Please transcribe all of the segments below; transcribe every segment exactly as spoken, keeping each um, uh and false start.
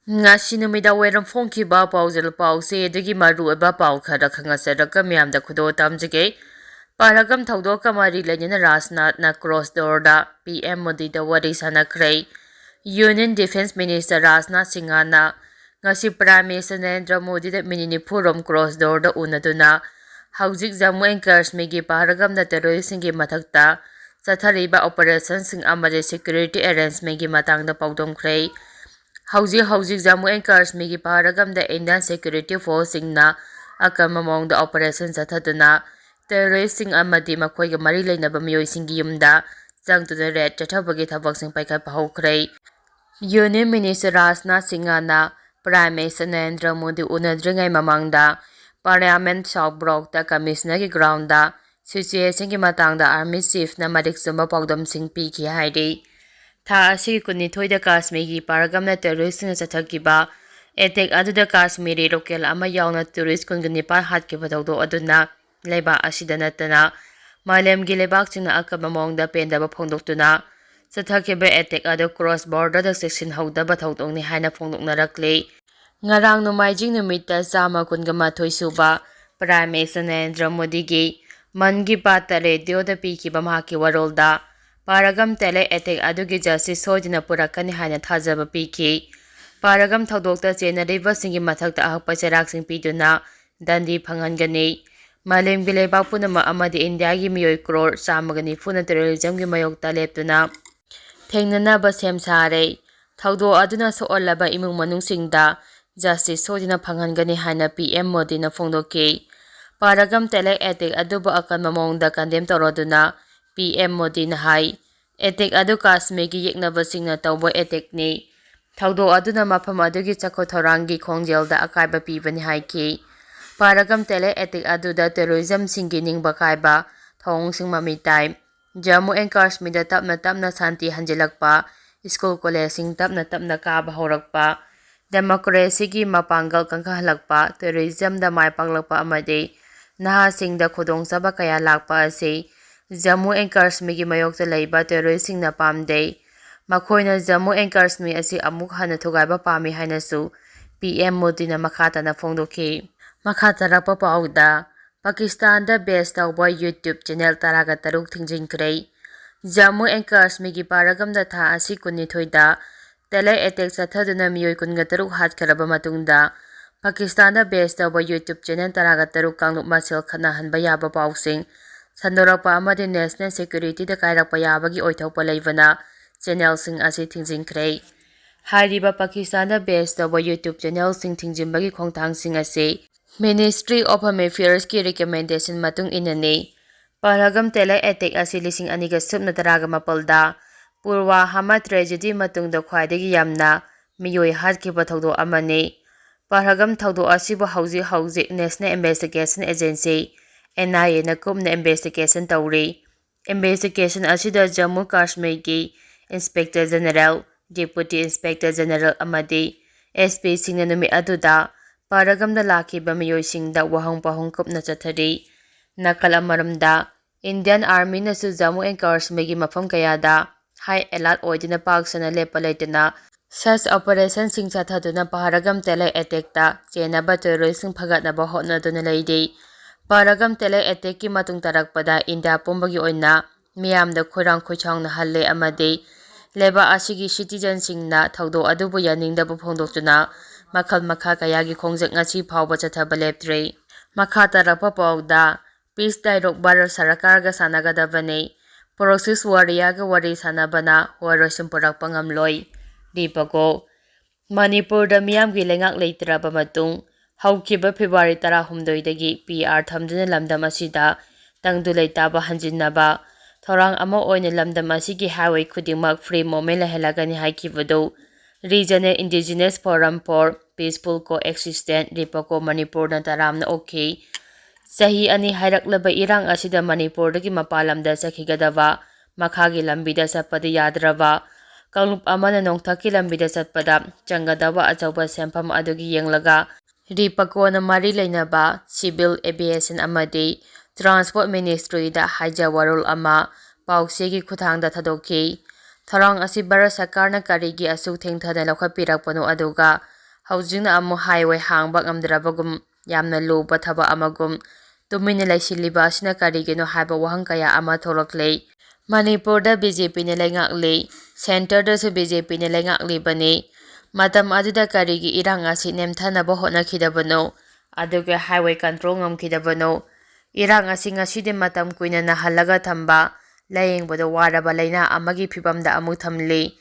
ꯉꯁꯤ ꯅꯨꯃꯤꯗꯥꯡ ꯋꯥꯏꯔꯝ ꯐꯣꯡꯈꯤꯕ ꯄꯥꯎꯖꯦꯜ ꯄꯥꯎꯆꯦ ꯑꯗꯨꯒꯤ ꯃꯔꯨꯑꯣꯏꯕ ꯄꯥꯎ ꯈꯔ ꯈꯪꯍꯟꯖꯔꯒ ꯃꯤꯌꯥꯝꯗ ꯈꯨꯗꯣꯜ ꯇꯝꯖꯒꯦ꯫ ꯄꯍꯜꯒꯥꯝ ꯊꯧꯗꯣꯛꯀ ꯃꯔꯤ ꯂꯩꯅꯅ ꯔꯥꯖꯅꯥꯊꯅ ꯀ꯭ꯔꯣꯁ ꯗꯣꯔꯗ ꯄꯤ ꯑꯦꯝ ꯃꯣꯗꯤꯗ ꯋꯥꯔꯤ ꯁꯥꯟꯅꯈ꯭ꯔꯦ꯫ ꯌꯨꯅꯤꯌꯟ ꯗꯤꯐꯦꯟꯁ ꯃꯤꯅꯤꯁꯇꯔ ꯔꯥꯖꯅꯥꯊ ꯁꯤꯡꯍꯅ ꯉꯁꯤ ꯄ꯭ꯔꯥꯏꯝ ꯃꯤꯅꯤꯁꯇꯔ ꯅꯔꯦꯟꯗ꯭ꯔ ꯃꯣꯗꯤꯗ ꯃꯤꯅꯤꯠ ꯅꯤꯐꯨ ꯔꯣꯝ ꯀ꯭ꯔꯣꯁ ꯗꯣꯔꯗ ꯎꯅꯗꯨꯅ ꯍꯧꯖꯤꯛ ꯖꯝꯃꯨ ꯑꯦꯟ ꯀꯥꯁꯃꯤꯔꯒꯤ ꯄꯍꯜꯒꯥꯝꯗ ꯇꯦꯔꯣꯔꯤꯁꯁꯤꯡꯒꯤ ꯃꯊꯛꯇ ꯆꯠꯊꯔꯤꯕ ꯑꯣꯄꯔꯦꯁꯟꯁꯤꯡ ꯑꯃꯗꯤ ꯁꯦꯀ꯭ꯌꯨꯔꯤꯇꯤ ꯑꯦꯔꯦꯟꯖꯃꯦꯟꯒꯤ ꯃꯇꯥꯡꯗ ꯄꯥꯎꯗꯝꯈ꯭ꯔꯦ꯫ ꯍꯧꯖꯤꯛ ꯍꯧꯖꯤꯛ ꯖꯝꯃꯨ ꯑꯦꯟ ꯀꯥꯁꯃꯤꯔꯒꯤ ꯄꯍꯜꯒꯥꯝꯗ ꯏꯟꯗꯤꯌꯟ ꯁꯦꯀ꯭ꯌꯨꯔꯤꯇꯤ ꯐꯣꯔꯁꯁꯤꯡꯅ ꯑꯀꯟꯕ ꯃꯑꯣꯡꯗ ꯑꯣꯄꯔꯦꯁꯟ ꯆꯠꯊꯗꯨꯅ ꯇꯦꯔꯣꯔꯤꯁꯁꯤꯡ ꯑꯃꯗꯤ ꯃꯈꯣꯏꯒ ꯃꯔꯤ ꯂꯩꯅꯕ ꯃꯤꯑꯣꯏꯁꯤꯡꯒꯤ ꯌꯨꯝꯗ ꯆꯪꯗꯨꯅ ꯔꯦꯗ ꯆꯠꯊꯕꯒꯤ ꯊꯕꯛꯁꯤꯡ ꯄꯥꯏꯈꯠꯄ ꯍꯧꯈ꯭ꯔꯦ꯫ ꯌꯨꯅꯤꯌꯟ ꯃꯤꯅꯤꯁꯇꯔ ꯔꯥꯖꯅꯥꯊ ꯁꯤꯡꯍꯅ ꯄ꯭ꯔꯥꯏꯝ ꯃꯤꯅꯤꯁꯇꯔ ꯅꯔꯦꯟꯗ꯭ꯔ ꯃꯣꯗꯤ ꯎꯅꯗ꯭ꯔꯤꯉꯩ ꯃꯃꯥꯡꯗ ꯄꯥꯔꯂꯤꯌꯥꯃꯦꯟꯠ ꯁꯥꯎꯠ ꯕ꯭ꯂꯣꯛꯇ ꯀꯃꯤꯁꯅꯔꯒꯤ ꯒ꯭ꯔꯥꯎꯟꯗ ꯁꯤꯆꯨꯑꯦꯁꯟꯒꯤ ꯃꯇꯥꯡꯗ ꯑꯥꯔꯃꯤ ꯆꯤꯐꯅ ꯃꯔꯤꯛ ꯆꯨꯝꯕ ꯄꯥꯎꯗꯝꯁꯤꯡ ꯄꯤꯈꯤ ꯍꯥꯏꯔꯤ꯫ ꯊꯥ ꯑꯁꯤꯒꯤ ꯀꯨꯟꯅꯤꯊꯣꯏꯗ ꯀꯥꯁꯃꯤꯔꯒꯤ ꯄꯍꯜꯒꯥꯝꯗ ꯇꯦꯔꯣꯔꯤꯁꯁꯤꯡꯅ ꯆꯠꯊꯈꯤꯕ ꯑꯦꯇꯦꯛ ꯑꯗꯨꯗ ꯀꯥꯁꯃꯤꯔꯤ ꯂꯣꯀꯦꯜ ꯑꯃ ꯌꯥꯎꯅ ꯇꯨꯔꯤꯁ ꯀꯨꯟꯒ ꯅꯤꯄꯥꯟ ꯍꯥꯠꯈꯤꯕ ꯊꯧꯗꯣꯛ ꯑꯗꯨꯅ ꯂꯩꯕꯥꯛ ꯑꯁꯤꯗ ꯅꯠꯇꯅ ꯃꯥꯂꯦꯝꯒꯤ ꯂꯩꯕꯥꯛꯁꯤꯡꯅ ꯑꯀꯟꯕ ꯃꯑꯣꯡꯗ ꯄꯦꯟꯗꯕ ꯐꯣꯡꯗꯣꯛꯇꯨꯅ ꯆꯠꯊꯈꯤꯕ ꯑꯦꯇꯦꯛ ꯑꯗꯨ ꯀ꯭ꯔꯣꯁ ꯕꯣꯔꯗꯔꯗ ꯆꯦꯛꯁꯤꯟꯍꯧꯗꯕ ꯊꯧꯗꯣꯛꯅꯤ ꯍꯥꯏꯅ ꯐꯣꯡꯗꯣꯛꯅꯔꯛꯂꯤ꯫ ꯉꯔꯥꯡ ꯅꯣꯡꯃꯥꯏꯖꯤꯡ ꯅꯨꯃꯤꯠꯇ ꯆꯥꯝꯃ ꯀꯨꯟꯒ ꯃꯥꯊꯣꯏ ꯁꯨꯕ ꯄ꯭ꯔꯥꯏꯝ ꯃꯤꯅꯤꯁꯇꯔ ꯅꯔꯦꯟꯗ꯭ꯔ ꯃꯣꯗꯤꯒꯤ ꯃꯟ ꯀꯤ ꯕꯥꯠꯇ ꯔꯦꯗꯤꯑꯣꯗ ꯄꯤꯈꯤꯕ ꯃꯍꯥꯛꯀꯤ ꯋꯥꯔꯣꯜꯗ ꯄꯍꯜꯒꯥꯝ ꯇꯦꯔꯣꯔ ꯑꯦꯇꯦꯛ ꯑꯗꯨꯒꯤ ꯖꯁꯇꯤꯁ ꯁꯣꯏꯗꯅ ꯄꯨꯔꯛꯀꯅꯤ ꯍꯥꯏꯅ ꯊꯥꯖꯕ ꯄꯤꯈꯤ꯫ ꯄꯍꯜꯒꯥꯝ ꯊꯧꯗꯣꯛꯇ ꯆꯦꯟꯅꯔꯤꯕꯁꯤꯡꯒꯤ ꯃꯊꯛꯇ ꯑꯍꯛꯄ ꯆꯩꯔꯥꯛꯁꯤꯡ ꯄꯤꯗꯨꯅ ꯗꯟꯗꯤ ꯐꯪꯍꯟꯒꯅꯤ꯫ ꯃꯥꯂꯦꯝꯒꯤ ꯂꯩꯕꯥꯛ ꯄꯨꯝꯅꯃꯛ ꯑꯃꯗꯤ ꯏꯟꯗꯤꯌꯥꯒꯤ ꯃꯤꯑꯣꯏ ꯀ꯭ꯔꯣꯔ ꯆꯥꯝꯃꯒ ꯅꯤꯐꯨꯅ ꯇꯦꯔꯣꯔꯤꯖꯝꯒꯤ ꯃꯥꯌꯣꯛꯇ ꯂꯦꯞꯇꯨꯅ ꯊꯦꯡꯅꯅꯕ ꯁꯦꯝ ꯁꯥꯔꯦ꯫ ꯊꯧꯗꯣꯛ ꯑꯗꯨꯅ ꯁꯣꯛꯍꯜꯂꯕ ꯏꯃꯨꯡ ꯃꯅꯨꯡꯁꯤꯡꯗ ꯖꯁꯇꯤꯁ ꯁꯣꯏꯗꯅ ꯐꯪꯍꯟꯒꯅꯤ ꯍꯥꯏꯅ ꯄꯤ ꯑꯦꯝ ꯃꯣꯗꯤꯅ ꯐꯣꯡꯗꯣꯛꯈꯤ꯫ ꯄꯍꯜꯒꯥꯝ ꯇꯦꯔꯣꯔ ꯑꯦꯇꯦꯛ ꯑꯗꯨꯕꯨ ꯑꯀꯟꯕ ꯃꯑꯣꯡꯗ ꯀꯟꯗꯦꯝ ꯇꯧꯔꯗꯨꯅ ꯄꯤ ꯑꯦꯝ ꯃꯣꯗꯤꯅ ꯍꯥꯏ, ꯑꯦꯇꯦꯛ ꯑꯗꯨ ꯀꯥꯁꯃꯤꯔꯒꯤ ꯌꯦꯛꯅꯕꯁꯤꯡꯅ ꯇꯧꯕ ꯑꯦꯇꯦꯛꯅꯤ꯫ ꯊꯧꯗꯣꯛ ꯑꯗꯨꯅ ꯃꯐꯝ ꯑꯗꯨꯒꯤ ꯆꯥꯎꯈꯠ ꯊꯧꯔꯥꯡꯒꯤ ꯈꯣꯡꯖꯦꯜꯗ ꯑꯀꯥꯏꯕ ꯄꯤꯕꯅꯤ ꯍꯥꯏꯈꯤ꯫ ꯄꯍꯜꯒꯥꯝ ꯇꯦꯔꯣꯔ ꯑꯦꯇꯦꯛ ꯑꯗꯨꯗ ꯇꯦꯔꯣꯔꯤꯖꯝꯁꯤꯡꯒꯤ ꯅꯤꯡꯕ ꯀꯥꯏꯕ ꯊꯧꯑꯣꯡꯁꯤꯡ ꯃꯃꯤ ꯇꯥꯏ꯫ ꯖꯝꯃꯨ ꯑꯦꯟ ꯀꯥꯁꯃꯤꯔꯗ ꯇꯞꯅ ꯇꯞꯅ ꯁꯥꯟꯇꯤ ꯍꯟꯖꯤꯜꯂꯛꯄ, ꯁ꯭ꯀꯨꯜ ꯀꯣꯂꯦꯖꯁꯤꯡ ꯇꯞꯅ ꯇꯞꯅ ꯀꯥꯕ ꯍꯧꯔꯛꯄ, ꯗꯦꯃꯣꯀ꯭ꯔꯦꯁꯤꯒꯤ ꯃꯄꯥꯡꯒꯜ ꯀꯟꯈꯠꯍꯜꯂꯛꯄ, ꯇꯦꯔꯣꯔꯤꯖꯝꯗ ꯃꯥꯏ ꯄꯥꯛꯂꯛꯄ ꯑꯃꯗꯤ ꯅꯍꯥꯁꯤꯡꯗ ꯈꯨꯗꯣꯡꯆꯥꯕ ꯀꯌꯥ ꯂꯥꯛꯄ ꯑꯁꯤ ꯖꯝꯃꯨ ꯑꯦꯟ ꯀꯥꯁꯃꯤꯔꯒꯤ ꯃꯥꯌꯣꯛꯇ ꯂꯩꯕ ꯇꯦꯔꯣꯔꯤꯁꯁꯤꯡꯅ ꯄꯥꯝꯗꯦ꯫ ꯃꯈꯣꯏꯅ ꯖꯝꯃꯨ ꯑꯦꯟ ꯀꯥꯁꯃꯤꯔ ꯑꯁꯤ ꯑꯃꯨꯛ ꯍꯟꯅ ꯊꯨꯒꯥꯏꯕ ꯄꯥꯝꯃꯤ ꯍꯥꯏꯅꯁꯨ ꯄꯤ ꯑꯦꯝ ꯃꯣꯗꯤꯅ ꯃꯈꯥ ꯇꯥꯅ ꯐꯣꯡꯗꯣꯛꯈꯤ꯫ ꯃꯈꯥ ꯇꯥꯔꯛꯄ ꯄꯥꯎꯗ, ꯄꯥꯀꯤꯁꯇꯥꯟꯗ ꯕꯦꯁ ꯇꯧꯕ YouTube ꯆꯦꯅꯦꯜ ꯇꯔꯥꯒ ꯇꯔꯨꯛ ꯊꯤꯡꯖꯤꯟꯈ꯭ꯔꯦ꯫ ꯖꯝꯃꯨ ꯑꯦꯟ ꯀꯥꯁꯃꯤꯔꯒꯤ ꯄꯥꯔꯒꯝꯗ ꯊꯥ ꯑꯁꯤ ꯀꯨꯟꯅꯤꯊꯣꯏꯗ ꯇꯦꯂꯔ ꯑꯦꯇꯦꯛ ꯆꯠꯊꯗꯨꯅ ꯃꯤꯑꯣꯏ ꯀꯨꯟꯒ ꯇꯔꯨꯛ ꯍꯥꯠꯈ꯭ꯔꯕ ꯃꯇꯨꯡꯗ, ꯄꯥꯀꯤꯁꯇꯥꯟꯗ ꯕꯦꯁ ꯇꯧꯕ YouTube ꯆꯦꯅꯦꯜ ꯇꯔꯥꯒ ꯇꯔꯨꯛ ꯀꯥꯡꯂꯨꯞ ꯃꯁꯦꯜ ꯈꯠꯅꯍꯟꯕ ꯌꯥꯕ ꯄꯥꯎꯁꯤꯡ ꯁꯟꯗꯣꯔꯛꯄ ꯑꯃꯗꯤ ꯅꯦꯁꯅꯦꯜ ꯁꯦꯀ꯭ꯌꯨꯔꯤꯇꯤꯗ ꯀꯥꯏꯔꯛꯄ ꯌꯥꯕꯒꯤ ꯑꯣꯏꯊꯣꯛꯄ ꯂꯩꯕꯅ ꯆꯦꯅꯦꯜꯁꯤꯡ ꯑꯁꯤ ꯊꯤꯡꯖꯤꯟꯈ꯭ꯔꯦ꯫ ꯍꯥꯏꯔꯤꯕ ꯄꯥꯀꯤꯁꯇꯥꯟꯗ ꯕꯦꯁ ꯇꯧꯕ YouTube ꯆꯦꯅꯦꯜꯁꯤꯡ ꯊꯤꯡꯖꯤꯟꯕꯒꯤ ꯈꯣꯡꯊꯥꯡꯁꯤꯡ ꯑꯁꯤ Ministry of Home Affairsꯀꯤ ꯔꯤꯀꯃꯦꯟꯗꯦꯁꯟ ꯃꯇꯨꯡ ꯏꯟꯅꯅꯤ꯫ ꯄꯍꯜꯒꯝ ꯇꯦꯂꯔ ꯑꯦꯇꯦꯛ ꯑꯁꯤ ꯂꯤꯁꯤꯡ ꯑꯅꯤꯒ ꯁꯨꯞꯅ ꯇꯔꯥꯒ ꯃꯥꯄꯜꯗ ꯄꯨꯜꯋꯥꯃꯥ ꯇ꯭ꯔꯦꯖꯦꯗꯤ ꯃꯇꯨꯡꯗ ꯈ꯭ꯋꯥꯏꯗꯒꯤ ꯌꯥꯝꯅ ꯃꯤꯑꯣꯏ ꯍꯥꯠꯈꯤꯕ ꯊꯧꯗꯣꯛ ꯑꯃꯅꯤ꯫ ꯄꯍꯜꯒꯝ ꯊꯧꯗꯣꯛ ꯑꯁꯤꯕꯨ ꯍꯧꯖꯤꯛ ꯍꯧꯖꯤꯛ National Investigation Agency, NIAꯅ ꯀꯨꯞꯅ ꯏꯟꯚꯦꯁꯇꯤꯒꯦꯁꯟ ꯇꯧꯔꯤ꯫ ꯏꯟꯚꯦꯁꯇꯤꯒꯦꯁꯟ ꯑꯁꯤꯗ Jammu ꯀꯥꯁꯃꯤꯔꯒꯤ Inspector General, Deputy Inspector General ꯑꯃꯗꯤ S Pꯁꯤꯡꯅ ꯅꯨꯃꯤꯠ ꯑꯗꯨꯗ ꯄꯍꯜꯒꯝꯗ ꯂꯥꯛꯈꯤꯕ ꯃꯤꯑꯣꯏꯁꯤꯡꯗ ꯋꯥꯍꯪ ꯄꯥꯎꯍꯪ ꯀꯨꯞꯅ ꯆꯠꯊꯔꯤ꯫ ꯅꯥꯀꯜ ꯑꯃꯔꯣꯝꯗ, Indian Armyꯅꯁꯨ ꯖꯝꯃꯨ ꯑꯦꯟ ꯀꯥꯁꯃꯤꯔꯒꯤ ꯃꯐꯝ ꯀꯌꯥꯗ ꯍꯥꯏ ꯑꯦꯂꯥꯔꯠ ꯑꯣꯏꯗꯨꯅ ꯄꯥꯛ ꯁꯟꯅ ꯂꯦꯞꯄ ꯂꯩꯇꯅ search operationꯁꯤꯡ ꯆꯠꯊꯗꯨꯅ ꯄꯍꯜꯒꯝ ꯇꯦꯂꯔ ꯑꯦꯇꯦꯛꯇ ꯆꯦꯟꯅꯕ terroristꯁꯤꯡ ꯐꯒꯠꯅꯕ ꯍꯣꯠꯅꯗꯨꯅ ꯂꯩꯔꯤ꯫ ꯄꯍꯜꯒꯝ ꯇꯦꯂꯔ ꯑꯦꯇꯦꯛꯀꯤ ꯃꯇꯨꯡ ꯇꯥꯔꯛꯄꯗ ꯏꯟꯗꯤꯌꯥ ꯄꯨꯝꯕꯒꯤ ꯑꯣꯏꯅ ꯃꯤꯌꯥꯝꯗ ꯈꯣꯏꯔꯥꯡ ꯈꯣꯏꯁꯥꯎꯅꯍꯜꯂꯦ ꯑꯃꯗꯤ ꯂꯩꯕꯥꯛ ꯑꯁꯤꯒꯤ citizenꯁꯤꯡꯅ ꯊꯧꯗꯣꯛ ꯑꯗꯨꯕꯨ ꯌꯥꯅꯤꯡꯗꯕ ꯐꯣꯡꯗꯣꯛꯇꯨꯅ ꯃꯈꯜ ꯃꯈꯥ ꯀꯌꯥꯒꯤ ꯈꯣꯡꯖꯪ ꯉꯁꯤ ꯐꯥꯎꯕ ꯆꯠꯊꯕ ꯂꯦꯞꯇ꯭ꯔꯤ꯫ ꯃꯈꯥ ꯇꯥꯔꯛꯄ ꯄꯥꯎꯗ, peace dialogue ꯚꯥꯔꯠ ꯁꯔꯀꯥꯔꯒ ꯁꯥꯟꯅꯒꯗꯕꯅꯤ꯫ Proxy warriorꯒ ꯋꯥꯔꯤ ꯁꯥꯟꯅꯕꯅ ꯋꯥꯔꯣꯏꯁꯤꯟ ꯄꯨꯔꯛꯄ ꯉꯝꯂꯣꯏ꯫ ꯗꯤꯄꯀꯣ꯫ ꯃꯅꯤꯄꯨꯔꯗ ꯃꯤꯌꯥꯝꯒꯤ ꯂꯩꯉꯥꯛ ꯂꯩꯇ꯭ꯔꯕ ꯃꯇꯨꯡ, ꯍꯧꯈꯤꯕ ꯐꯦꯕ꯭ꯔꯨꯋꯥꯔꯤ ꯇꯔꯥꯍꯨꯝꯗꯣꯏꯗꯒꯤ P R ꯊꯝꯗꯨꯅ ꯂꯝꯗꯝ ꯑꯁꯤꯗ ꯇꯪꯗꯨ ꯂꯩꯇꯥꯕ ꯍꯟꯖꯤꯟꯅꯕ ꯊꯧꯔꯥꯡ ꯑꯃ ꯑꯣꯏꯅ ꯂꯝꯗꯝ ꯑꯁꯤꯒꯤ highway ꯈꯨꯗꯤꯡꯃꯛ free movement ꯂꯩꯍꯜꯂꯒꯅꯤ ꯍꯥꯏꯈꯤꯕꯗꯨ Regional Indigenous Forum for Peaceful Coexistence, ꯔꯤꯄꯀꯣ, ꯃꯅꯤꯄꯨꯔꯅ ꯇꯔꯥꯝꯅ ꯑꯣꯛꯈꯤ꯫ ꯆꯍꯤ ꯑꯅꯤ ꯍꯥꯏꯔꯛꯂꯕ ꯏꯔꯥꯡ ꯑꯁꯤꯗ ꯃꯅꯤꯄꯨꯔꯗꯒꯤ ꯃꯄꯥꯟ ꯂꯝꯗ ꯆꯠꯈꯤꯒꯗꯕ, ꯃꯈꯥꯒꯤ ꯂꯝꯕꯤꯗ ꯆꯠꯄꯗ ꯌꯥꯗ꯭ꯔꯕ ꯀꯥꯡꯂꯨꯞ ꯑꯃꯅ ꯅꯣꯡꯊꯛꯀꯤ ꯂꯝꯕꯤꯗ ꯆꯠꯄꯗ ꯆꯪꯒꯗꯕ ꯑꯆꯧꯕ ꯁꯦꯟꯐꯝ ꯑꯗꯨꯒꯤ ꯌꯦꯡꯂꯒ, ꯔꯤꯄꯀꯣꯅ ꯃꯔꯤ ꯂꯩꯅꯕ Civil Aviation ꯑꯃꯗꯤ Transport Ministryꯗ ꯍꯥꯏꯖ ꯋꯥꯔꯣꯜ ꯑꯃ ꯄꯥꯎꯆꯦꯒꯤ ꯈꯨꯠꯊꯥꯡꯗ ꯊꯥꯗꯣꯛꯈꯤ꯫ ꯊꯧꯔꯥꯡ ꯑꯁꯤ ꯚꯥꯔꯠ ꯁꯔꯀꯥꯔꯅ ꯀꯔꯤꯒꯤ ꯑꯁꯨꯛ ꯊꯦꯡꯊꯅ ꯂꯧꯈꯠꯄꯤꯔꯛꯄꯅꯣ, ꯑꯗꯨꯒ ꯍꯧꯖꯤꯛꯅ ꯑꯃꯨꯛ highway ꯍꯥꯡꯕ ꯉꯝꯗ꯭ꯔꯕꯒꯨꯝ, ꯌꯥꯝꯅ ꯂꯨꯕ ꯊꯕꯛ ꯑꯃꯒꯨꯝ ꯇꯨꯃꯤꯟꯅ ꯂꯩꯁꯤꯜꯂꯤꯕ ꯑꯁꯤꯅ ꯀꯔꯤꯒꯤꯅꯣ ꯍꯥꯏꯕ ꯋꯥꯍꯪ ꯀꯌꯥ ꯑꯃ ꯊꯣꯛꯂꯛꯂꯤ꯫ ꯃꯅꯤꯄꯨꯔꯗ BJPꯅ ꯂꯩꯉꯥꯛꯂꯤ, centreꯗꯁꯨ BJPꯅ ꯂꯩꯉꯥꯛꯂꯤꯕꯅꯤ꯫ ꯃꯇꯝ ꯑꯗꯨꯗ ꯀꯔꯤꯒꯤ ꯏꯔꯥꯡ ꯑꯁꯤ ꯅꯦꯝꯊꯅꯕ ꯍꯣꯠꯅꯈꯤꯗꯕꯅꯣ, ꯑꯗꯨꯒ highway control ꯉꯝꯈꯤꯗꯕꯅꯣ? ꯏꯔꯥꯡ ꯑꯁꯤ ꯉꯁꯤꯗꯤ ꯃꯇꯝ ꯀꯨꯏꯅ ꯅꯥꯍꯜꯂꯒ ꯊꯝꯕ, ꯂꯥꯌꯦꯡꯕꯗ ꯋꯥꯔꯕ ꯂꯥꯏꯅꯥ ꯑꯃꯒꯤ ꯐꯤꯚꯝꯗ ꯑꯃꯨꯛ ꯊꯝꯂꯤ꯫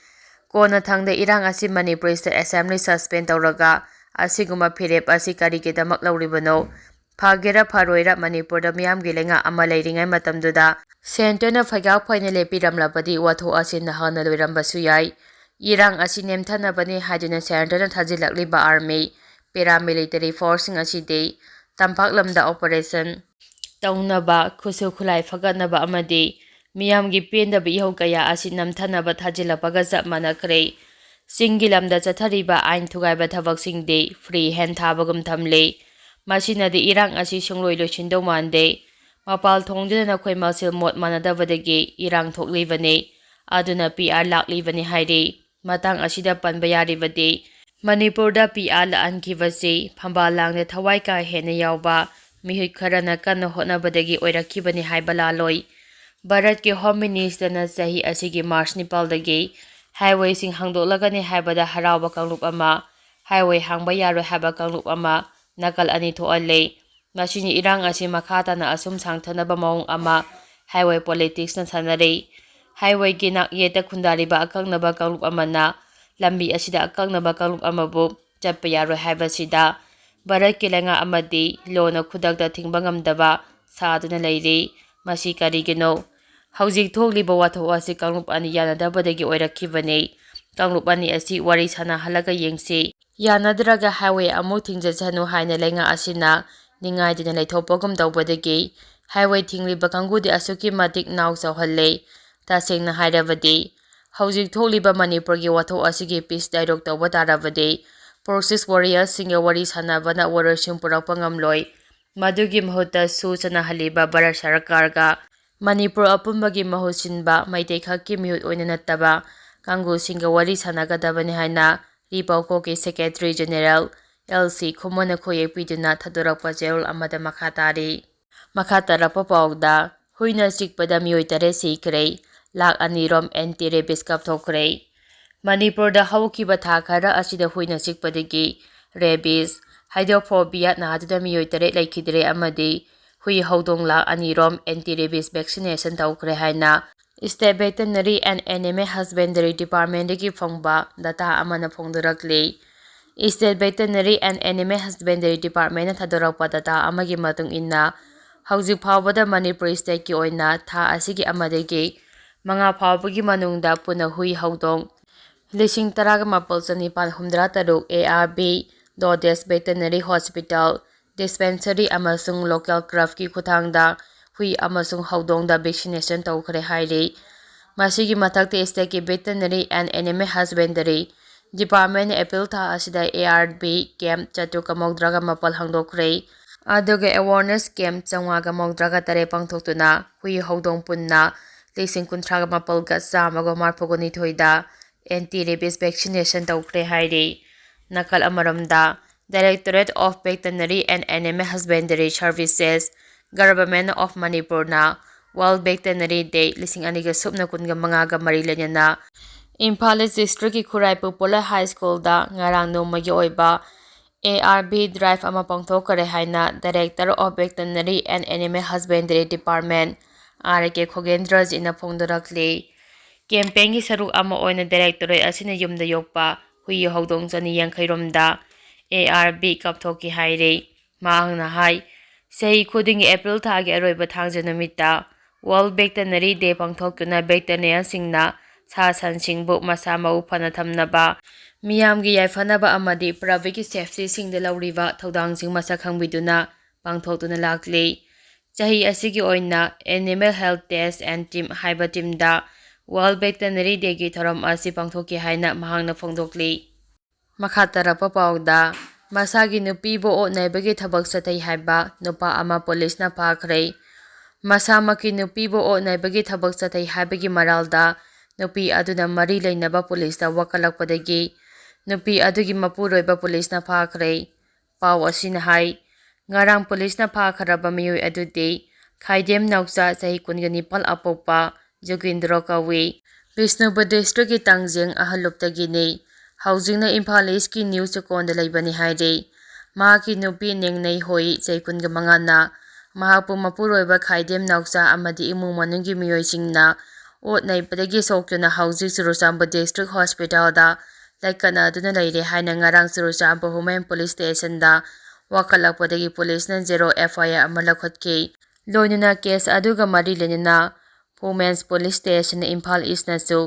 ꯀꯣꯟꯅꯊꯪꯗ ꯏꯔꯥꯡ ꯑꯁꯤ ꯃꯅꯤꯄꯨꯔ State Assembly suspend ꯇꯧꯔꯒ ꯑꯁꯤꯒꯨꯝꯕ ꯐꯤꯔꯦꯞ ꯑꯁꯤ ꯀꯔꯤꯒꯤꯗꯃꯛ ꯂꯧꯔꯤꯕꯅꯣ? ꯐꯒꯦꯔꯥ ꯐꯔꯣꯏꯔꯥ, ꯃꯅꯤꯄꯨꯔꯗ ꯃꯤꯌꯥꯝꯒꯤ ꯂꯩꯉꯥꯛ ꯑꯃ ꯂꯩꯔꯤꯉꯩ ꯃꯇꯝꯗꯨꯗ centreꯅ ꯐꯩꯒꯥꯛ ꯐꯩꯅ ꯂꯦꯞꯄꯤꯔꯝꯂꯕꯗꯤ ꯋꯥꯊꯣꯛ ꯑꯁꯤ ꯅꯍꯥꯟꯅ ꯂꯣꯏꯔꯝꯕꯁꯨ ꯌꯥꯏ꯫ ꯏꯔꯥꯡ ꯑꯁꯤ ꯅꯦꯝꯊꯅꯕꯅꯦ ꯍꯥꯏꯗꯨꯅ centreꯅ ꯊꯥꯖꯤꯜꯂꯛꯂꯤꯕ army, paramilitary forceꯁꯤꯡ ꯑꯁꯤꯗꯤ ꯇꯝꯄꯥꯛ ꯂꯝꯗ operation ꯇꯧꯅꯕ, ꯈꯨꯠꯁꯨ ꯈꯨꯠꯂꯥꯏ ꯐꯒꯠꯅꯕ ꯑꯃꯗꯤ ꯃꯤꯌꯥꯝꯒꯤ ꯄꯦꯟꯗꯕ ꯏꯍꯧ ꯀꯌꯥ ꯑꯁꯤ ꯅꯝꯊꯅꯕ ꯊꯥꯖꯤꯜꯂꯛꯄꯒ ꯆꯞ ꯃꯥꯟꯅꯈ꯭ꯔꯦ꯫ ꯆꯤꯡꯒꯤ ꯂꯝꯗ ꯆꯠꯊꯔꯤꯕ ꯑꯥꯏꯟ ꯊꯨꯒꯥꯏꯕ ꯊꯕꯛꯁꯤꯡꯗꯤ free hand ꯊꯥꯕꯒꯨꯝ ꯊꯝꯂꯦ꯫ ꯃꯁꯤꯅꯗꯤ ꯏꯔꯥꯡ ꯑꯁꯤ ꯁꯨꯡꯂꯣꯏ ꯂꯣꯏꯁꯤꯟꯗꯧ ꯃꯥꯟꯗꯦ꯫ ꯃꯄꯥꯜ ꯊꯣꯡꯗꯨꯅ ꯅꯈꯣꯏ ꯃꯁꯦꯜ ꯃꯣꯠ ꯃꯥꯟꯅꯗꯕꯗꯒꯤ ꯏꯔꯥꯡ ꯊꯣꯛꯂꯤꯕꯅꯤ, ꯑꯗꯨꯅ PR ꯂꯥꯛꯂꯤꯕꯅꯤ ꯍꯥꯏꯔꯤ꯫ ꯃꯇꯥꯡ ꯑꯁꯤꯗ ꯄꯟꯕ ꯌꯥꯔꯤꯕꯗꯤ, ꯃꯅꯤꯄꯨꯔꯗ PR ꯂꯥꯛꯍꯟꯈꯤꯕꯁꯤ ꯐꯝꯕꯥꯜ ꯂꯥꯡꯗ ꯊꯋꯥꯏ ꯀꯥ ꯍꯦꯟꯅ ꯌꯥꯎꯕ ꯃꯤꯍꯨꯠ ꯈꯔꯅ ꯀꯟꯅ ꯍꯣꯠꯅꯕꯗꯒꯤ ꯑꯣꯏꯔꯛꯈꯤꯕꯅꯤ ꯍꯥꯏꯕ ꯂꯥꯜꯂꯣꯏ꯫ ꯚꯥꯔꯠꯀꯤ Home Ministerꯅ ꯆꯍꯤ ꯑꯁꯤꯒꯤ March ꯅꯤꯄꯥꯜꯗꯒꯤ highwayꯁꯤꯡ ꯍꯥꯡꯗꯣꯛꯂꯒꯅꯤ ꯍꯥꯏꯕꯗ ꯍꯔꯥꯎꯕ ꯀꯥꯡꯂꯨꯞ ꯑꯃ, highway ꯍꯥꯡꯕ ꯌꯥꯔꯣꯏ ꯍꯥꯏꯕ ꯀꯥꯡꯂꯨꯞ ꯑꯃ, ꯅꯥꯀꯜ ꯑꯅꯤ ꯊꯣꯛꯍꯜꯂꯦ꯫ ꯃꯁꯤꯅ ꯏꯔꯥꯡ ꯑꯁꯤ ꯃꯈꯥ ꯇꯥꯅ ꯑꯁꯨꯝ ꯁꯥꯡꯊꯅꯕ ꯃꯑꯣꯡ ꯑꯃ highway politicsꯅ ꯁꯥꯟꯅꯔꯤ꯫ Highwayꯒꯤ ꯅꯥꯛꯌꯦꯠꯇ ꯈꯨꯟꯗꯥꯔꯤꯕ ꯑꯀꯛꯅꯕ ꯀꯥꯡꯂꯨꯞ ꯑꯃꯅ ꯂꯝꯕꯤ ꯑꯁꯤꯗ ꯑꯀꯛꯅꯕ ꯀꯥꯡꯂꯨꯞ ꯑꯃꯕꯨ ꯆꯠꯄ ꯌꯥꯔꯣꯏ ꯍꯥꯏꯕꯁꯤꯗ ꯚꯥꯔꯠꯀꯤ ꯂꯩꯉꯥꯛ ꯑꯃꯗꯤ lawꯅ ꯈꯨꯗꯛꯇ ꯊꯤꯡꯕ ꯉꯝꯗꯕ ꯁꯥꯗꯨꯅ ꯂꯩꯔꯤ꯫ ꯃꯁꯤ ꯀꯔꯤꯒꯤꯅꯣ? ꯍꯧꯖꯤꯛ ꯊꯣꯛꯂꯤꯕ ꯋꯥꯊꯣꯛ ꯑꯁꯤ ꯀꯥꯡꯂꯨꯞ ꯑꯅꯤ ꯌꯥꯅꯗꯕꯗꯒꯤ ꯑꯣꯏꯔꯛꯈꯤꯕꯅꯤ꯫ ꯀꯥꯡꯂꯨꯞ ꯑꯅꯤ ꯑꯁꯤ ꯋꯥꯔꯤ ꯁꯥꯟꯅꯍꯜꯂꯒ ꯌꯦꯡꯁꯤ꯫ ꯌꯥꯅꯗ꯭ꯔꯒ highway ꯑꯃꯨꯛ ꯊꯤꯡꯖꯤꯟꯁꯅꯨ ꯍꯥꯏꯅ ꯂꯩꯉꯥꯛ ꯑꯁꯤꯅ ꯅꯤꯡꯉꯥꯏꯗꯅ ꯂꯩꯊꯣꯛꯄꯒꯨꯝ ꯇꯧꯕꯗꯒꯤ highway ꯊꯤꯡꯂꯤꯕ ꯀꯥꯡꯕꯨꯗꯤ ꯑꯁꯨꯛꯀꯤ ꯃꯇꯤꯛ ꯅꯥꯎ ꯆꯥꯎꯍꯜꯂꯦ꯫ ꯇꯁꯦꯡꯅ ꯍꯥꯏꯔꯕꯗꯤ, ꯍꯧꯖꯤꯛ ꯊꯣꯛꯂꯤꯕ ꯃꯅꯤꯄꯨꯔꯒꯤ ꯋꯥꯊꯣꯛ ꯑꯁꯤꯒꯤ peace dialogue ꯇꯧꯕ ꯇꯥꯔꯕꯗꯤ, proxy warriorꯁꯤꯡꯒ ꯋꯥꯔꯤ ꯁꯥꯟꯅꯕꯅ ꯋꯥꯔꯣꯏꯁꯤꯟ ꯄꯨꯔꯛꯄ ꯉꯝꯂꯣꯏ꯫ ꯃꯗꯨꯒꯤ ꯃꯍꯨꯠꯇ ꯁꯨ ꯆꯠꯅꯍꯜꯂꯤꯕ ꯚꯥꯔꯠ ꯁꯔꯀꯥꯔꯒ ꯃꯅꯤꯄꯨꯔ ꯑꯄꯨꯝꯕꯒꯤ ꯃꯍꯨꯠ ꯁꯤꯟꯕ ꯃꯩꯇꯩ ꯈꯛꯀꯤ ꯃꯤꯍꯨꯠ ꯑꯣꯏꯅ ꯅꯠꯇꯕ ꯀꯥꯡꯕꯨꯁꯤꯡꯒ ꯋꯥꯔꯤ ꯁꯥꯟꯅꯒꯗꯕꯅꯤ ꯍꯥꯏꯅ ꯔꯤꯄꯧꯀꯣꯒꯤ Secretary General L C ꯈꯨꯃꯣꯟꯅ ꯈꯨꯌꯦꯛ ꯄꯤꯗꯨꯅ ꯊꯥꯗꯣꯔꯛꯄ ꯆꯦꯔꯣꯜ ꯑꯃꯗ ꯃꯈꯥ ꯇꯥꯔꯤ꯫ ꯃꯈꯥ ꯇꯥꯔꯛꯄ ꯄꯥꯎꯗ, ꯍꯨꯏꯅ ꯆꯤꯛꯄꯗ ꯃꯤꯑꯣꯏ ꯇꯔꯦꯠ ꯁꯤꯈ꯭ꯔꯦ, ꯂꯥꯈ ꯑꯅꯤ ꯔꯣꯝ anti rabies ꯀꯥꯞꯊꯣꯛꯈ꯭ꯔꯦ꯫ ꯃꯅꯤꯄꯨꯔꯗ ꯍꯧꯈꯤꯕ ꯊꯥ ꯈꯔ ꯑꯁꯤꯗ ꯍꯨꯏꯅ ꯆꯤꯛꯄꯗꯒꯤ rabies, hydrophobia ꯅꯥꯗꯨꯅ ꯃꯤꯑꯣꯏ ꯇꯔꯦꯠ ꯂꯩꯈꯤꯗ꯭ꯔꯦ ꯑꯃꯗꯤ ꯍꯨꯏ ꯍꯧꯗꯣꯡ ꯂꯥꯈ ꯑꯅꯤ ꯔꯣꯝ anti rabies vaccination ꯇꯧꯈ꯭ꯔꯦ ꯍꯥꯏꯅ State Veterinary and Animal Husbandry Department ꯗꯒꯤ ꯐꯪꯕ data ꯑꯃꯅ ꯐꯣꯡꯗꯣꯔꯛꯂꯤ꯫ State Veterinary and Animal Husbandry Department ꯅ ꯊꯥꯗꯣꯔꯛꯄ data ꯑꯃꯒꯤ ꯃꯇꯨꯡ ꯏꯟꯅ, ꯍꯧꯖꯤꯛ ꯐꯥꯎꯕꯗ ꯃꯅꯤꯄꯨꯔ state ꯀꯤ ꯑꯣꯏꯅ ꯊꯥ ꯑꯁꯤꯒꯤ ꯑꯃꯗꯒꯤ ꯃꯉꯥ ꯐꯥꯎꯕꯒꯤ ꯃꯅꯨꯡꯗ ꯄꯨꯟꯅ ꯍꯨꯏ ꯍꯧꯗꯣꯡ ꯂꯤꯁꯤꯡ ꯇꯔꯥꯒ ꯃꯥꯄꯜ ꯆꯅꯤꯄꯥꯜ ꯍꯨꯝꯗ꯭ꯌꯥ ꯇꯔꯨꯛ A R B, Dodis Veterinary Hospital, Dispensary ꯑꯃꯁꯨꯡ local club ꯀꯤ ꯈꯨꯠꯊꯥꯡꯗ ꯍꯨꯏ ꯑꯃꯁꯨꯡ ꯍꯧꯗꯣꯡꯗ vaccination ꯇꯧꯈ꯭ꯔꯦ ꯍꯥꯏꯔꯤ꯫ ꯃꯁꯤꯒꯤ ꯃꯊꯛꯇ state ꯀꯤ Veterinary and Animal Husbandry Department ꯅ April ꯊꯥ ꯑꯁꯤꯗ A R V camp ꯆꯥꯇ꯭ꯔꯨꯛꯀ ꯃꯧꯗ꯭ꯔꯥꯒ ꯃꯥꯄꯜ ꯍꯥꯡꯗꯣꯛꯈ꯭ꯔꯦ꯫ ꯑꯗꯨꯒ awareness camp ꯆꯥꯝꯃꯉꯥꯒ ꯃꯧꯗ꯭ꯔꯥꯒ ꯇꯔꯦꯠ ꯄꯥꯡꯊꯣꯛꯇꯨꯅ ꯍꯨꯏ ꯍꯧꯗꯣꯡ ꯄꯨꯟꯅ ꯂꯤꯁꯤꯡ ꯀꯨꯟꯊ꯭ꯔꯥꯒ ꯃꯥꯄꯜꯒ ꯆꯥꯝꯃꯒ ꯃꯔꯤꯐꯨꯒ ꯅꯤꯊꯣꯏꯗ anti rabies vaccination ꯇꯧꯈ꯭ꯔꯦ ꯍꯥꯏꯔꯤ꯫ ꯅꯥꯀꯜ ꯑꯃꯔꯣꯝꯗ, Directorate of Veterinary and Animal Husbandry Services, Government of ꯃꯅꯤꯄꯨꯔꯅ World Veterinary Day ꯂꯤꯁꯤꯡ ꯑꯅꯤꯒ ꯁꯨꯞꯅ ꯀꯨꯟꯒ ꯃꯉꯥꯒ ꯃꯔꯤ ꯂꯩꯅꯅ ꯏꯝꯐꯥꯜ East District ꯀꯤ ꯈꯨꯔꯥꯏ ꯄꯣꯄꯣꯂꯔ ꯍꯥꯏ ꯁ꯭ꯀꯨꯜꯗ ꯉꯔꯥꯡ ꯅꯣꯡꯃꯒꯤ ꯑꯣꯏꯕ A R V drive ꯑꯃ ꯄꯥꯡꯊꯣꯛꯈꯔꯦ ꯍꯥꯏꯅ Director of Veterinary and Animal Husbandry Department, R K ꯈꯣꯒꯦꯟꯗ꯭ꯔꯖꯤꯠꯅ ꯐꯣꯡꯗꯣꯔꯛꯂꯤ꯫ Campaign ꯒꯤ ꯁꯔꯨꯛ ꯑꯃ ꯑꯣꯏꯅ Directorate ꯑꯁꯤꯅ ꯌꯨꯝꯗ ꯌꯣꯛꯄ ꯍꯨꯏ ꯍꯧꯗꯣꯡ ꯆꯅꯤ ꯌꯥꯡꯈꯩ ꯔꯣꯝꯗ A R V ꯀꯥꯞꯊꯣꯛꯈꯤ ꯍꯥꯏꯔꯤ꯫ ꯃꯍꯥꯛꯅ ꯍꯥꯏ, ꯆꯍꯤ ꯈꯨꯗꯤꯡꯒꯤ April ꯊꯥꯒꯤ ꯑꯔꯣꯏꯕ ꯊꯥꯡꯖ ꯅꯨꯃꯤꯠꯇ World Veterinary Day ꯄꯥꯡꯊꯣꯛꯇꯨꯅ veterinarian ꯁꯤꯡꯅ ꯁꯥ ꯁꯟꯁꯤꯡꯕꯨ ꯃꯁꯥ ꯃꯎ ꯐꯅ ꯊꯝꯅꯕ, ꯃꯤꯌꯥꯝꯒꯤ ꯌꯥꯏꯐꯅꯕ ꯑꯃꯗꯤ public ꯀꯤ safety ꯁꯤꯡꯗ ꯂꯧꯔꯤꯕ ꯊꯧꯗꯥꯡꯁꯤꯡ ꯃꯁꯛ ꯈꯪꯕꯤꯗꯨꯅ ꯄꯥꯡꯊꯣꯛꯇꯨꯅ ꯂꯥꯛꯂꯤ꯫ ꯆꯍꯤ ꯑꯁꯤꯒꯤ ꯑꯣꯏꯅ Animal Health Test and Team ꯍꯥꯏꯕ team ꯗ World Veterinary Day ꯒꯤ ꯊꯧꯔꯝ ꯑꯁꯤ ꯄꯥꯡꯊꯣꯛꯈꯤ ꯍꯥꯏꯅ ꯃꯍꯥꯛꯅ ꯐꯣꯡꯗꯣꯛꯂꯤ꯫ ꯃꯈꯥ ꯇꯥꯔꯛꯄ ꯄꯥꯎꯗ, ꯃꯁꯥꯒꯤ ꯅꯨꯄꯤꯕꯨ ꯑꯣꯠ ꯅꯩꯕꯒꯤ ꯊꯕꯛ ꯆꯠꯊꯩ ꯍꯥꯏꯕ ꯅꯨꯄꯥ ꯑꯃ ꯄꯨꯂꯤꯁꯅ ꯐꯥꯈ꯭ꯔꯦ꯫ ꯃꯁꯥꯃꯛꯀꯤ ꯅꯨꯄꯤꯕꯨ ꯑꯣꯠ ꯅꯩꯕꯒꯤ ꯊꯕꯛ ꯆꯠꯊꯩ ꯍꯥꯏꯕꯒꯤ ꯃꯔꯥꯜꯗ ꯅꯨꯄꯤ ꯑꯗꯨꯅ ꯃꯔꯤ ꯂꯩꯅꯕ ꯄꯨꯂꯤꯁꯇ ꯋꯥꯀꯠꯂꯛꯄꯗꯒꯤ ꯅꯨꯄꯤ ꯑꯗꯨꯒꯤ ꯃꯄꯨꯔꯣꯏꯕ ꯄꯨꯂꯤꯁꯅ ꯐꯥꯈ꯭ꯔꯦ꯫ ꯄꯥꯎ ꯑꯁꯤꯅ ꯍꯥꯏ, ꯉꯔꯥꯡ ꯄꯨꯂꯤꯁꯅ ꯐꯥꯈ꯭ꯔꯕ ꯃꯤꯑꯣꯏ ꯑꯗꯨꯗꯤ ꯈꯥꯏꯗꯦꯝ ꯅꯥꯎꯆꯥ, ꯆꯍꯤ ꯀꯨꯟꯒ ꯅꯤꯄꯥꯜ ꯑꯄꯣꯛꯄ ꯖꯨꯒꯤꯟꯗ꯭ꯔꯣ ꯀꯧꯏ꯫ ꯕꯤꯁꯅꯨꯄꯨꯔ ꯗꯤꯁꯇ꯭ꯔꯤꯛꯀꯤ ꯇꯥꯡꯖꯦꯡ ꯑꯍꯜꯂꯨꯞꯇꯒꯤꯅꯤ꯫ ꯍꯧꯖꯤꯛꯅ ꯏꯝꯐꯥꯜ ꯏꯁꯀꯤ ꯅ꯭ꯌꯨ ꯆꯦꯛꯀꯣꯟꯗ ꯂꯩꯕꯅꯤ ꯍꯥꯏꯔꯤ꯫ ꯃꯍꯥꯛꯀꯤ ꯅꯨꯄꯤ ꯅꯦꯡꯅꯩ ꯍꯣꯏ, ꯆꯍꯤ ꯀꯨꯟꯒ ꯃꯉꯥꯅ ꯃꯍꯥꯛꯄꯨ ꯃꯄꯨꯔꯣꯏꯕ ꯈꯥꯏꯗꯦꯝ ꯅꯥꯎꯆꯥ ꯑꯃꯗꯤ ꯏꯃꯨꯡ ꯃꯅꯨꯡꯒꯤ ꯃꯤꯑꯣꯏꯁꯤꯡꯅ ꯑꯣꯠ ꯅꯩꯕꯗꯒꯤ ꯁꯣꯛꯇꯨꯅ ꯍꯧꯖꯤꯛ ꯆꯨꯔꯆꯥꯟꯄꯨꯔ ꯗꯤꯁꯇ꯭ꯔꯤꯛ ꯍꯣꯁꯄꯤꯇꯥꯜꯗ ꯂꯩꯀꯠꯅꯗꯨꯅ ꯂꯩꯔꯦ ꯍꯥꯏꯅ ꯉꯔꯥꯡ ꯆꯨꯔꯆꯥꯟꯄꯨꯔ ꯋꯨꯃꯦꯟ ꯄꯨꯂꯤꯁ ꯁ꯭ꯇꯦꯁꯟꯗ ꯋꯥꯀꯠꯂꯛꯄꯗꯒꯤ ꯄꯨꯂꯤꯁꯅ ꯖꯦꯔꯣ ꯑꯦꯐ ꯑꯥꯏ ꯑꯥꯔ ꯑꯃ ꯂꯧꯈꯠꯈꯤ꯫ ꯂꯣꯏꯅꯅ ꯀꯦꯁ ꯑꯗꯨꯒ ꯃꯔꯤ ꯂꯩꯅꯅ ꯋꯨꯃꯦꯟꯁ ꯄꯨꯂꯤꯁ ꯁ꯭ꯇꯦꯁꯟ ꯏꯝꯐꯥꯜ ꯏꯁꯅꯁꯨ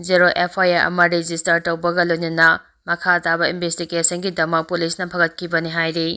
ꯖꯦꯔꯣ ꯑꯦꯐ ꯑꯥꯏ ꯑꯥꯔ ꯑꯃ ꯔꯦꯖꯤꯁꯇꯔ ꯇꯧꯕꯒ ꯂꯣꯏꯅꯅ ꯃꯈꯥ ꯇꯥꯕ ꯏꯟꯚꯦꯁꯇꯤꯒꯦꯁꯟꯒꯤꯗꯃꯛ ꯄꯨꯂꯤꯁꯅ ꯐꯒꯠꯈꯤꯕꯅꯤ ꯍꯥꯏꯔꯤ꯫